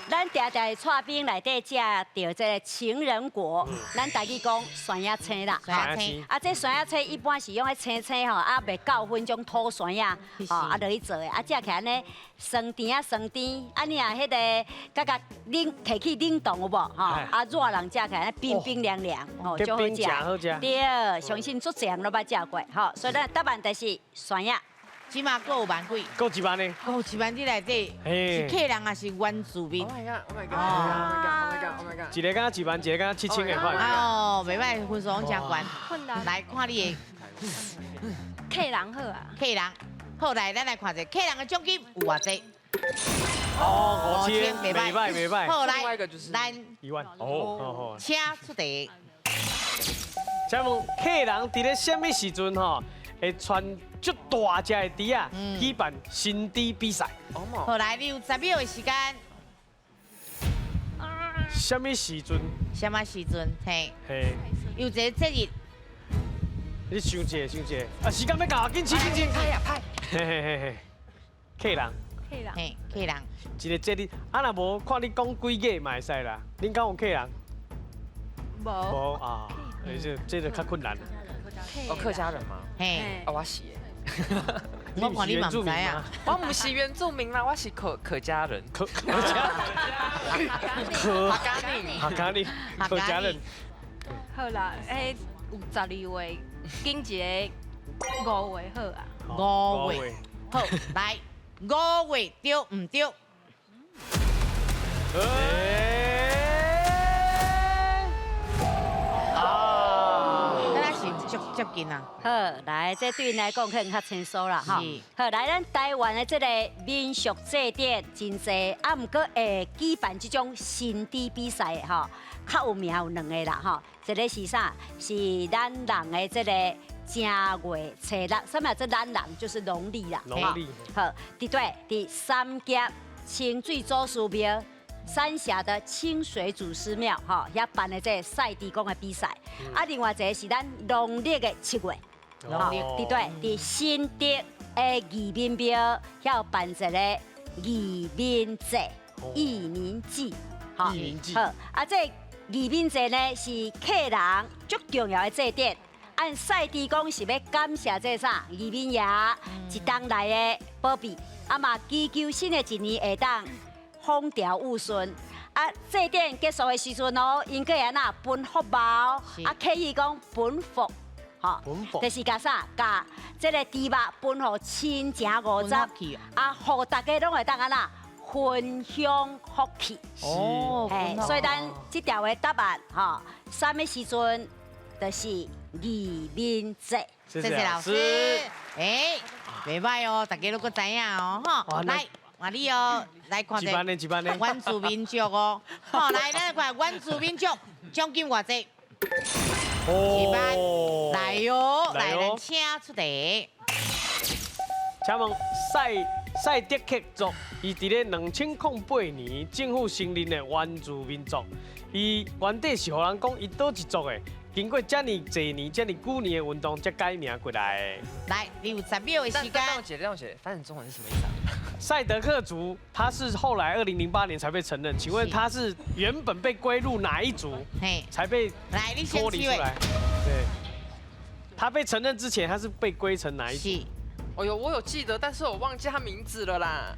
咱定定佇剉冰內底食著這個情人果，咱台語講酸仔青啦。酸仔青。啊，這酸仔青一般是用彼青青吼，啊袂夠粉種土酸仔，吼啊落去做的，啊食起來按呢酸甜啊酸甜，啊你若彼個佮佮冷提去冷凍有無？吼，啊熱人食起來冰冰涼涼，吼，足好食。對，相信足濟人攏捌食過，吼，所以咱答案就是酸仔。這馬閣有萬幾？閣1萬呢？閣有1萬，這內底是客人還是原住民？Oh my god！Oh my god！Oh my god！Oh my god！一個敢1萬，一個敢7000的款。哦，袂䆀，分數攏誠懸。來看你的客人好啊。客人好，來，咱來看一下客人的獎金有偌濟？哦，5000，袂䆀袂䆀。好，來，咱1萬。哦，請出題。請問客人佇咧啥物時陣吼會穿足大隻的豬仔舉辦神豬比賽？好，來，你有10秒的時間。啥物時陣？啥物時陣？嘿。嘿。有一個節日。你想一下，想一下。啊，時間欲到，緊起緊起。拍呀拍。嘿嘿嘿嘿。客人。客人。嘿，客人。一個節日，啊，若無看你講幾個嘛會使啦。恁敢有客人？無。無啊，這就較困難。哦，客家人嗎？嘿。啊，我是。我看你嘛毋知啊。我毋是原住民啦，我是客家人。客家。客家人。客家人。客家人。好啦，彼有12月，揀一個5月好啊。5月。好，來，5月對毋對？接近啊！好，來，這對𪜶來講可能較輕鬆啦，吼。好，來，咱台灣的這個民俗祭典真濟，啊，毋過會舉辦這種神豬比賽的吼，較有名有兩個啦，吼。一個是啥？是咱人的這個正月初六，啥物叫咱人？就是農曆啦。農曆。好，佇對，佇三峽清水祖師廟。三峽的清水祖師廟，吼，遐辦的這個賽豬公的比賽。啊，另外一個是咱農曆的7月，農曆，佇對，佇新竹的義民廟，遐有辦一個義民祭、義民祭，吼，好，啊，這義民祭呢是客人足重要的祭典。按賽豬公是欲感謝這個啥義民爺一冬來的保庇，啊嘛祈求新的一年會當風調雨順，啊！祭典結束的時陣哦，𪜶閣會按怎分福包，啊，客語講分福，吼，就是共啥？共這个豬肉分予親情五十，啊，予大家攏會當按怎分享福氣。哦，所以咱這條的答案，吼，啥物時陣就是義民節。謝謝老師。欸，袂䆀哦，大家攏閣知影哦，吼，來，換你哦，來看這原住民族哦，好，來，咱來看原住民族獎金偌濟？一萬，來喲，來，咱請出題。請問賽德克族，伊佇咧2008年政府承認的原住民族，伊原底是予人講伊佗一族的，經過遮爾濟年、遮爾久年的運動，才改名過來。來，你有10秒的時間。讓我解，讓我解，翻成中文是什麼意思啊？賽德克族，他是後來2008年才被承認。請問他是原本被歸入哪一族？才被脫離出來？對，他被承認之前，他是被歸成哪一族？哎呦，我有記得，但是我忘記他名字了啦，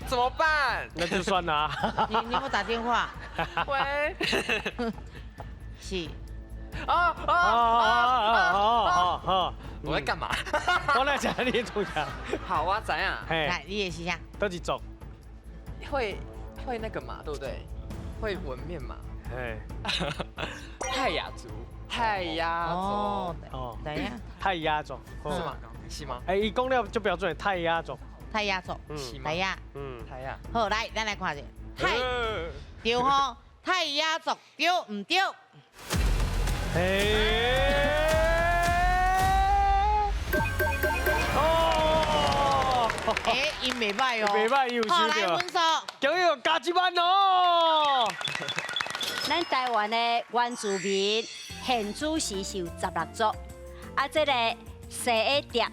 怎麼辦？那就算啦。你有沒有打電話？喂。是。啊啊啊啊啊！我在幹嘛？我來講你主講。好啊，怎樣？來，你也試下。都是族。會那個嘛，對不對？會紋面嘛？泰雅族，泰雅族。哦，對呀。泰雅族。是嗎？是嗎？欸，伊講了足標準，泰雅族。泰雅族，泰雅。嗯，泰雅。好，來，咱來看一下。泰，對吼，泰雅族對毋對？哦，欸，伊袂䆀哦，袂䆀，伊有收到。好，來分數，恭喜加1萬哦。咱台灣的原住民現主時是有16族，啊，這個西德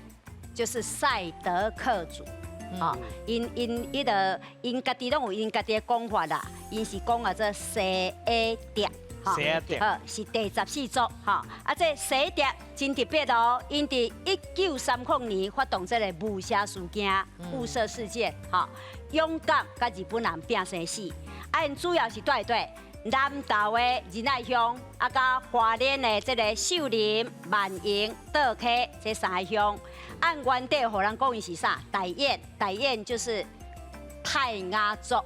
就是賽德克族，哦，𪜶𪜶彼個𪜶家己攏有𪜶家己的講法啦，𪜶是講啊做西德。好，是第14族，哈，啊，這西德真特別哦，𪜶佇1930年發動這個霧社事件、霧社事件，哈，勇敢佮日本人拼生死，啊，𪜶主要是住佇佗南投的仁愛鄉，啊，佮花蓮的這個秀林、萬榮、倒溪這3個鄉，按原底予人講伊是啥？大雁，大雁就是泰雅族，啊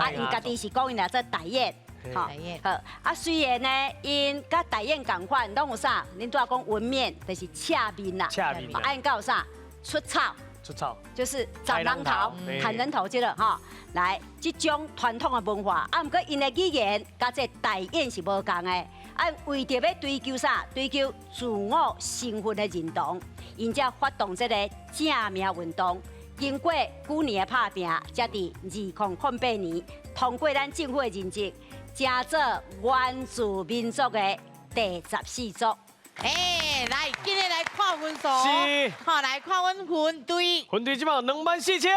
，𪜶家己是講𪜶來做大雁。好，好，啊，雖然呢，𪜶佮大雁仝款，攏有啥？恁拄仔講紋面，就是赤面啦。赤面。啊，𪜶閣有啥？出草。出草。就是斬人頭、砍人頭這個哈。來，這種傳統的文化，啊，毋過𪜶的語言佮這大雁是無仝的。啊，為著欲追求啥？追求自我身份的認同，𪜶才發動這個正名運動。經過幾年的拍拚，才佇2008年通過咱政府的認證。成做原住民族的第14族。欸，來，今日來看分數，是，好，來看阮分隊。分隊這擺有24000。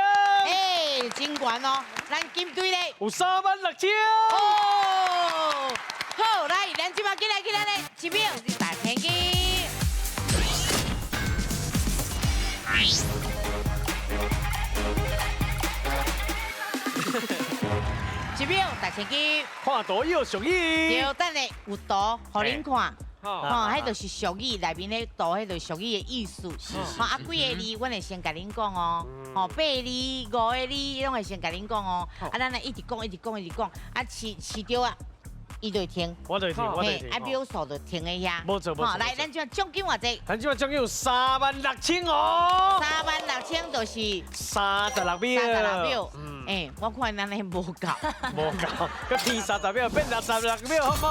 欸，真懸哦，咱金隊咧有36000。哦，好，來，咱這擺進來，進來咧，1秒大天機。1秒大千金，看圖有俗語。對，等下有圖，予恁看。吼，彼就是俗語內面咧圖，彼就是俗語的意思。吼，啊，幾个字，阮會先共恁講哦。吼，8个字、5个字，攏會先共恁講哦。啊，咱來一直講，一直講，一直講。啊，飼飼著啊，伊就會停。我就會停，我就會停。啊，秒數就停佇遐。無錯，無錯。來，咱這獎金偌濟？咱這獎金有36000哦。36000就是36秒。36秒。欸，我看咱那無夠。無夠，閣添30秒，變66秒，好無？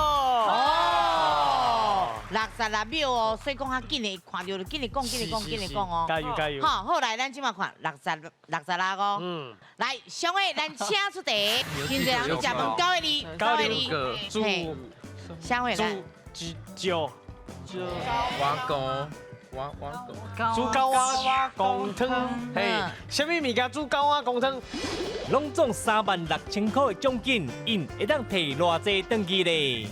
哦，66秒哦，所以講較緊的，看著就緊的講，緊的講，緊的講哦。加油加油！好，後來咱這擺看66哦。嗯。來，上個咱請出題，真濟人食飯9個字，9個字。煮。啥話來？煮煮。碗公。煮狗仔公湯，嘿，啥物物件煮狗仔公汤？攏總36000箍的獎金，𪜶會當提偌濟轉去咧？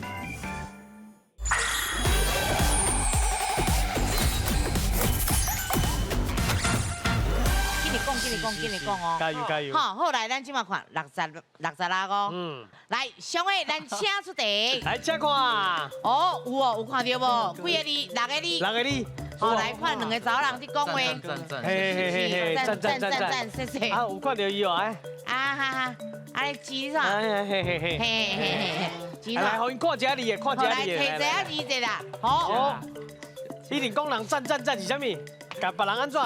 緊來講，緊紧来讲，紧来讲哦。加油加油！好，好来，咱这马看60、66哦。嗯。来，上个咱请出题。来，请看。哦，有哦，有看到无？几个字？六个字。六个字。好，来看两个查某人伫讲话。赞赞嘿嘿嘿嘿，赞赞赞赞，谢谢。啊，有看到伊哦，哎。啊哈哈，啊咧指啥？嘿嘿嘿嘿嘿嘿嘿。来，予𪜶看这字的，看这字的。来，提这字者啦。好。一定讲人赞赞赞是啥物？共别人按怎？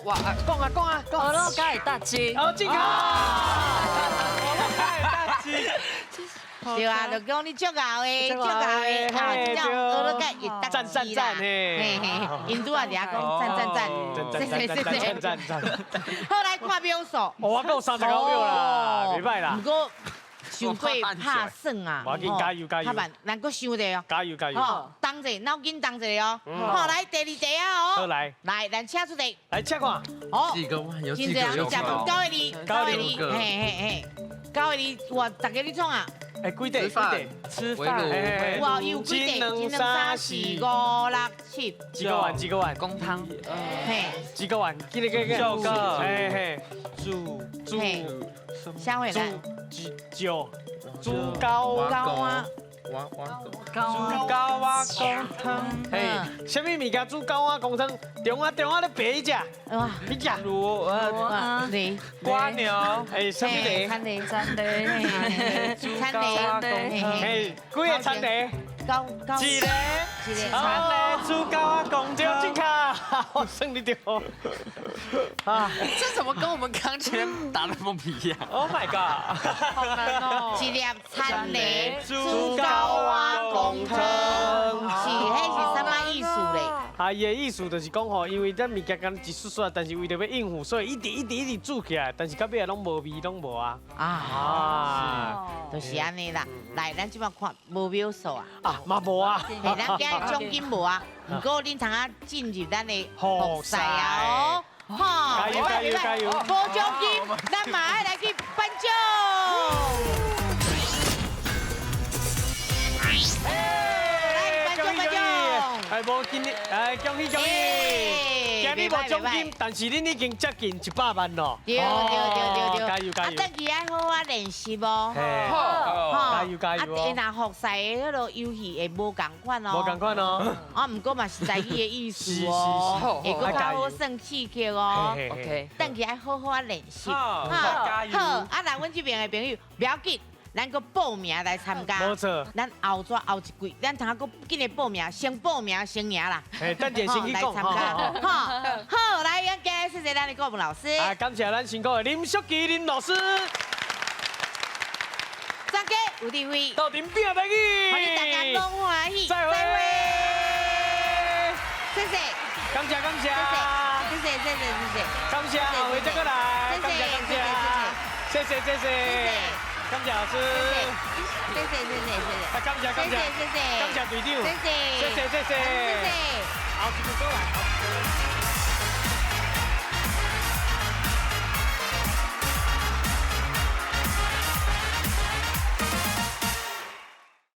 哇，讲啊讲啊讲！俄罗盖大鸡。哦，正确。俄罗盖大鸡。对啊，就讲你足𠢕的，足𠢕的，啊，这种俄罗盖会大鸡啦。嘿嘿，𪜶拄仔伫遐讲赞赞赞，谢谢谢谢。赞赞赞。好，来看秒数。我够39秒啦，袂歹啦。毋过。伤过拍算啊！无要紧，加油加油！拍慢，咱阁想者哦。加油加油！好，动者，脑筋动者哦。好，来第二题啊！哦，好来，来，咱请出题。来，请看。哦，几个弯有几个有九个字，九个字，嘿嘿嘿，九个字，哇，大家你创啊？哎，几块？几块？吃饭。哇，有几块？一两三四五六七。几个碗？几个碗？公汤。嘿。几个碗？几个？几个？九个。嘿嘿。煮煮。下回来。九，猪高高啊，猪高啊公汤，嘿，啥物物件？煮高啊公汤，中啊中啊咧白食，哇，你食？螺啊，梨，蜗牛，哎，啥物梨？田梨，田梨，田梨，嘿，几个田梨？高高，一个，一个，田梨，煮高啊公对，正确，我算你对。啊，这怎么跟我们刚前打的不一样？Oh my god，好难哦！一粒田梨煮高啊公汤，是，彼是啥物意思咧？啊，伊的意思就是讲吼，因为咱物件敢一撮撮，但是为著欲应付，所以一直一直一直煮起来，但是到尾仔拢无味，拢无啊。啊，就是按呢啦。来，咱这摆看无秒数啊。啊，嘛无啊。嘿，咱今日奖金无啊，毋过恁通啊进入咱的复赛啊哦。哈，加油加油加油！无奖金，咱嘛爱来去颁奖。来颁奖颁奖！哎，无今日，哎，恭喜恭喜！今日无奖金，但是恁已经接近100万咯。对对对对对，加油加油！啊，转去爱好好练习哦。好，加油加油！啊，若复赛的彼个游戏会无仝款哦。无仝款哦。啊，毋过嘛是台语的意思哦，会阁较好算刺激哦。 OK，转去爱好好啊练习。好，加油！好，啊，来阮这边的朋友，不要紧。咱阁报名来参加，无错。咱后纸后一季，咱通阁紧来报名，先报名先赢啦。哎，等下先去讲来参加。好，好，来，咱今日谢谢咱的顾问老师。啊，感谢咱辛苦的林淑琪林老师。专家有智慧，斗阵拼台语，欢迎大家拢欢喜。再会。谢谢。感谢感谢。谢谢谢谢谢谢。感谢，后回再过来。感谢感谢。谢谢谢谢。感谢老师，谢谢谢谢谢谢，啊感谢感谢，谢谢感谢队长，谢谢谢谢谢谢，谢谢，后一个过来。